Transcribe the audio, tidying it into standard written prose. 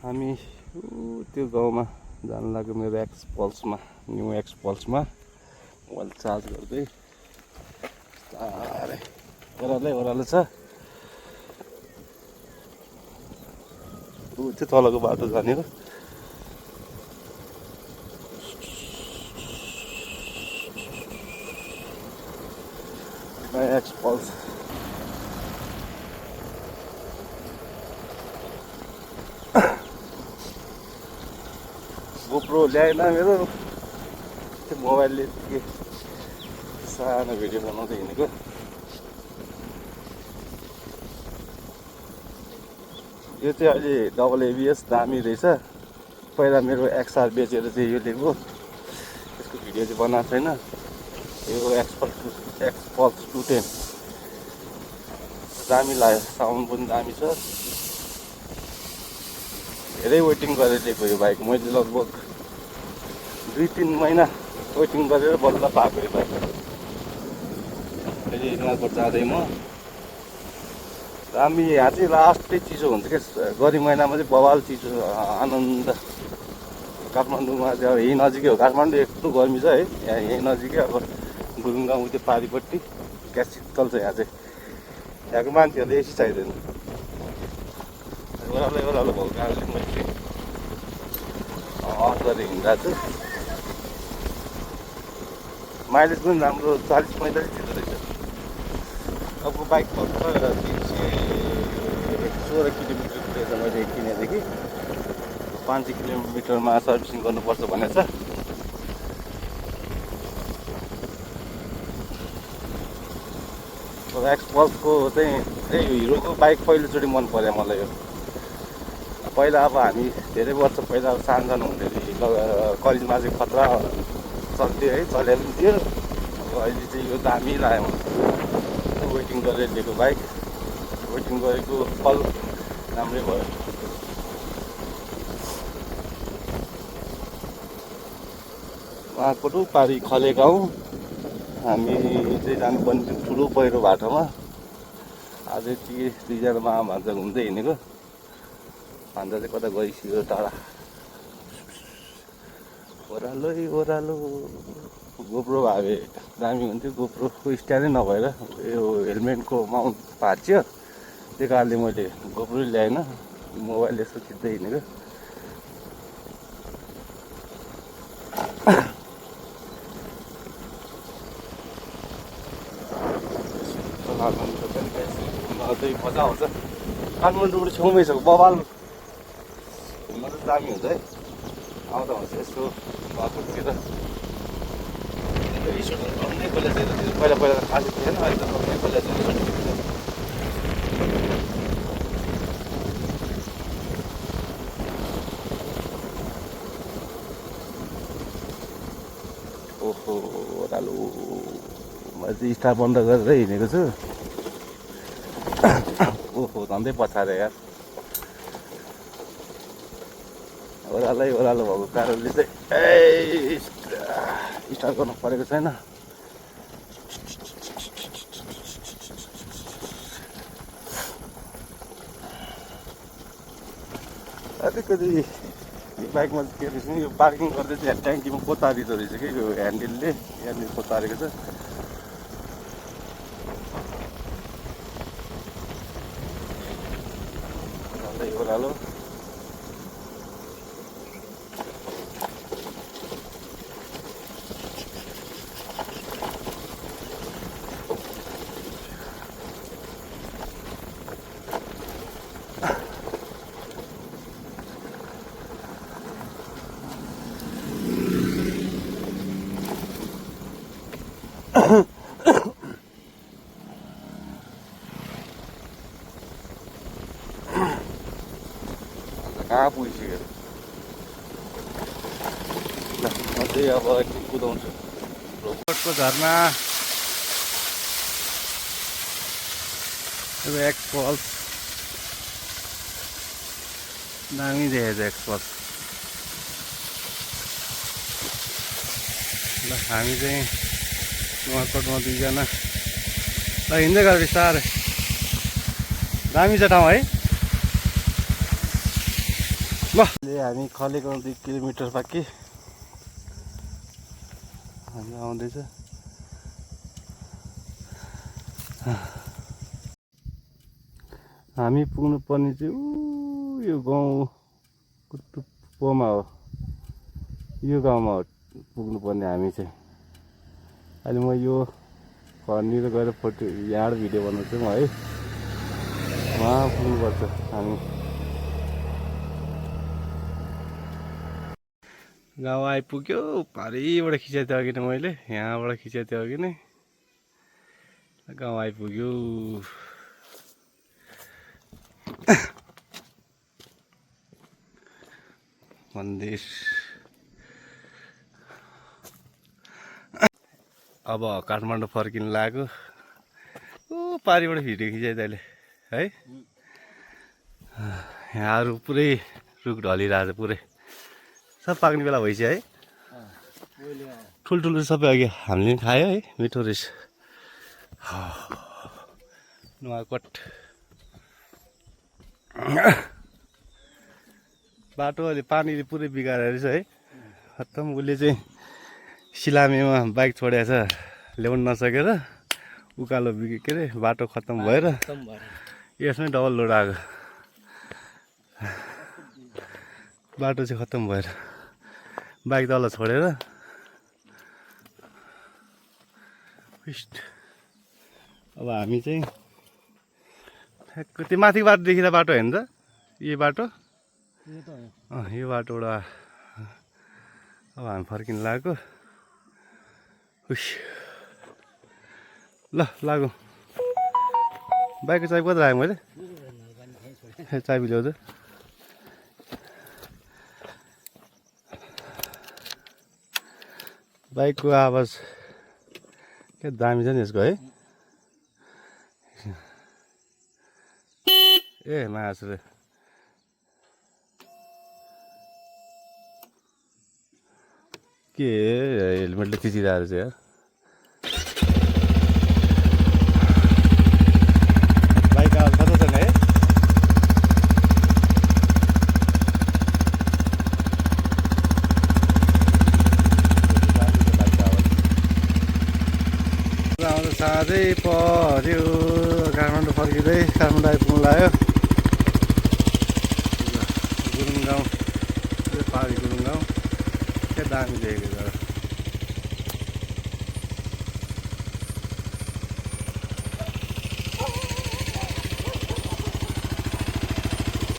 हामी त्यो गाउँमा जान लाग्यो मेरो एक्सपल्समा न्यू एक्सपल्समा मोबाइल चार्ज गर्दै ओह्रालै छ त्यो तलको बाटो जाने हो एक्सपल्स गोप्रो ल्याएन मेरो त्यो मोबाइलले के सानो भिडियो बनाउँदै हिँडेको यो चाहिँ अहिले डबल एबिएस दामी रहेछ पहिला मेरो एक्सआर बेचेर चाहिँ यो लिएको यसको भिडियो चाहिँ बनाएको छैन यो एक्सपल्स 210 दामी लाग्यो साउन्ड पनि दामी छ धेरै वेटिङ गरेर लिएको यो बाइक मैले लगभग 2-3 महिना वेटिङ गरेर बल्ल पाएको यो बाइक अहिले यहाँबाट जाँदै म दामी यहाँ चाहिँ लास्टै चिसो हुन्छ क्या गरी महिनामा चाहिँ बवाल चिसो आनन्द काठमाडौँमा चाहिँ अब यहीँ नजिकै हो काठमाडौँ यत्रो गर्मी छ है यहीँ नजिकै अब गुरुङ गाउँ त्यो पारिपट्टि क्या शीतल छ यहाँ चाहिँ यहाँको मान्छेहरूले एसी चाहिँदैन ओह्रालो भएको कारणले मैले अफ गरेर हिँड्दा छु माइलेज पनि राम्रो 40-45 दिँदो रहेछ अब बाइक फक्त 316 किलोमिटर रहेछ मैले किनेदेखि 5 किलोमिटरमा सर्भिसिङ गर्नुपर्छ भनेछ एक्सपल्सको चाहिँ हिरोको बाइक पहिलोचोटि मन पर्यो मलाई यो पहिला अब हामी धेरै वर्ष पहिला सानो हुँदाखेरि कलेजमा चाहिँ खतरा चल्थ्यो है चले पनि थियो अब अहिले चाहिँ यो दामी लाग्यो मलाई वेटिङ गरेर लिएको बाइक वेटिङ गरेको फल राम्रै भयो उहाँको पारी खले गाउँ हामी चाहिँ जानुपर्ने थियो ठुलो पहिरो बाटोमा आज चाहिँ दुईजना भान्जा घुम्दै हिँडेको भान्जा चाहिँ कता गइसक्यो टाढा ओह्रालो गोप्रो भए दामी हुन्थ्यो गोप्रोको स्ट्यान्डै नभएर यो हेलमेटको माउन्ट भाँच्यो त्यो कारणले मैले गोप्रो ल्याएन मोबाइल यसो खिच्दै हिँडेको अझै मजा आउँछ काठमाडौँबाट छेउमै छ बवाल घुम्न त दामी हुन्छ है आउँदा हुन्छ यसो बाटोतिर रिसोर्टहरू अन्य पहिला चाहिँ पहिला त खासै थिएन अहिले त अन्य पहिला चाहिँ ओहो ओह्रालो मैले चाहिँ स्टार बन्द गरेर हिँडेको छु ओहो झन्डै पछारे यार ओह्रालो भएको कारणले चाहिँ स्टार्ट गर्नु परेको छैन अलिकति बाइकमा के रहेछ नि यो पार्किङ गर्दै चाहिँ ट्याङ्कीमा पोतारिदो रहेछ कि यो ह्यान्डलले यहाँनिर पोतारेको छ ओह्रालो कहाँ पुगिसक्यो ल म चाहिँ अब एकछिन कुदाउँछु रोबोटको झरना एक्सपल्स दामी देखेछ एक्सपल्स ल हामी चाहिँ नुवाकोटमा 2 जना ल हिँड्दै गयो बिस्तारै दामी छ ठाउँ है ल हामी खलेको 2 किलोमिटर बाँकी हामी आउँदैछ हामी पुग्नु पर्ने चाहिँ यो गाउँ कुतुपोमा हो यो गाउँमा हो पुग्नु पर्ने हामी चाहिँ अहिले म यो घरनिर गएर फोटो यहाँ भिडियो बनाउँछु म है वहाँ पुग्नुपर्छ हामी गाउँ आइपुग्यो पारिबाट खिचेको थियो अघि नै मैले यहाँबाट खिचेको थियो अघि नै गाउँ आइपुग्यो मन्दिर अब काठमाडौँ फर्किनु लाग्यो पारिबाट भिडियो खिचाइ अहिले है यहाँहरू पुरै रुख ढलिरहेछ पुरै सब पाक्ने बेला भइसक्यो है ठुल्ठुलो सबै अघि हामीले पनि खायो है मिठो रहेछ नुवाकोट बाटो अहिले पानीले पुरै बिगारेर रहेछ है खत्तम उसले चाहिँ सिलामीमा बाइक छोडेको छ ल्याउनु नसकेर उकालो के अरे बाटो खत्तम भएर यसमै डबल लोड आएको बाटो चाहिँ खत्तम भएर बाइक तल छोडेर अब हामी चाहिँ ठ्याक्क त्यो माथिको बाटो देखिँदा बाटो होइन त यो बाटो यो बाटोबाट अब हामी फर्किनु लाग्यो ल लागौँ बाइकको चाबी कता राखेँ मैले चाबी ल्याउँछु बाइकको आवाज क्या दामी छ नि यसको है ए मासु के हेलमेटले चिचिरहेको छ यार बाइक आवाज कता छ है साँझै पर्यो काठमाडौँ फर्किँदै काठमाडौँ आइपुग्नु लाग्यो गुरुङ गाउँ पहाडी गुरुङ गाउँ क्या दामी देखेको छ